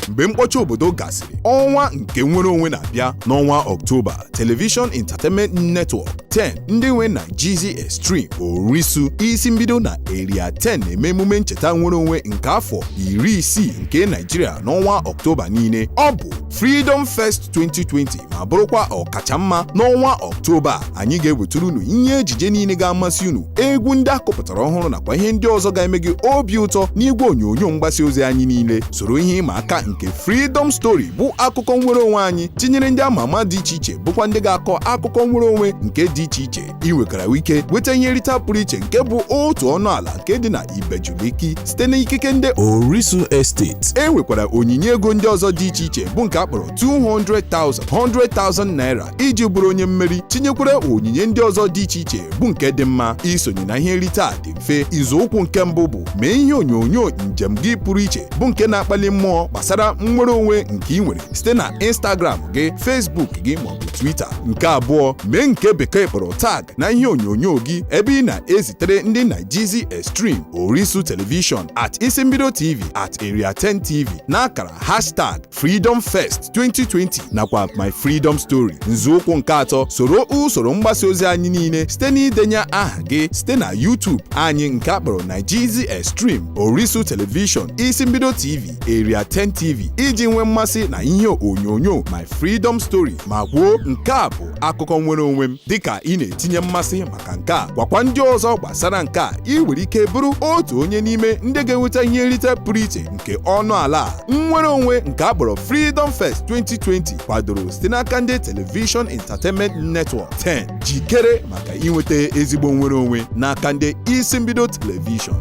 Mgbe mkpọchi obodo gasịrị, ọnwa nke nnwere onwe na-abịa n'ọnwa Ọktoba. Television Entertainment Network 10, ndị nwe na Jizi Extreme, Orisun, Isi Mbido na Area 10 na-eme emume ncheta nnwere onwe nke afọ 60 nke Naijiria n'ọnwa Ọktoba niile. Ọ bụ Freedom Fest 2020 ma bụrụkwa ọkacha mma n'ọnwa Ọktoba. Anyị ga-ewetara unu ihe ejije niile ga-amasị unu, egwu ndị akụpụtara ọhụrụ nakwa ihe ndị ọzọ ga-eme gị obi ụtọ n'igwe onyonyo mgbasa ozi anyị niile. Soro ihe ịma aka nke Freedom Story, bụ akụkọ nnwere onwe anyị, tinyere ndị ama ama dị iche iche bụkwa ndị ga-akọ akụkọ nnwere onwe nke dị iche iche. Ị nwekwara ike nweta ihe nrite pụrụ iche nke bụ otu ọnụ ala nke dị na Ibeju Lekki site n'ikike ndị Orisun Estate. E nwekwara onyinye ego ndị ọzọ dị iche iche, bụ nke a kpọrọ 200,000, 100,000 naira iji bụrụ onye mmeri, tinyekwara onyinye ndị ọzọ dị iche iche bụ nke dị mma. Isonye na ihe nrite a dị mfe. Izuụkwụ nke mbụ bụ mee ihe onyonyo njem gị pụrụ iche, bụ nke na-akpali mmụọ gbasara nnwere onwe nke ị nwere, site na Instagram gị, Facebook gị maọbụ Twitter. Nke abụọ, mee nke Bekee kpọrọ tag na ihe onyonyo gị ebe ị na-ezitere ndị Nigezie Extreme, Orisun Television, @Isimbido TV, @Area10 TV n'akara #FreedomFest2020 nakwa My Freedom Story. Nzọụkwụ nke atọ, soro usoro mgbasa ozi anyị niile site n'idenye aha gị site na YouTube anyị nke a kpọrọ Nigezie Extreme, Orisun Television, Isimbido TV, Area 10 TV iji nwee mmasị na ihe onyonyo My Freedom Story ma kwuo, "Nke a bụ akụkọ nwere onwe m." Dịka ị na-etinye mmasị maka nke a, gwakwa ndị ọzọ gbasara nke a. Ị nwere ike bụrụ otu onye n'ime ndị ga-enweta ihe nrite pụrụ iche nke ọnụ ala a. Nnwere onwe nke a kpọrọ Freedom Fest 2020 kwadoro site n'aka ndị Television Entertainment Network 10. Jikere maka inweta ezigbo nnwere onwe n'aka ndị Isi Mbido Television.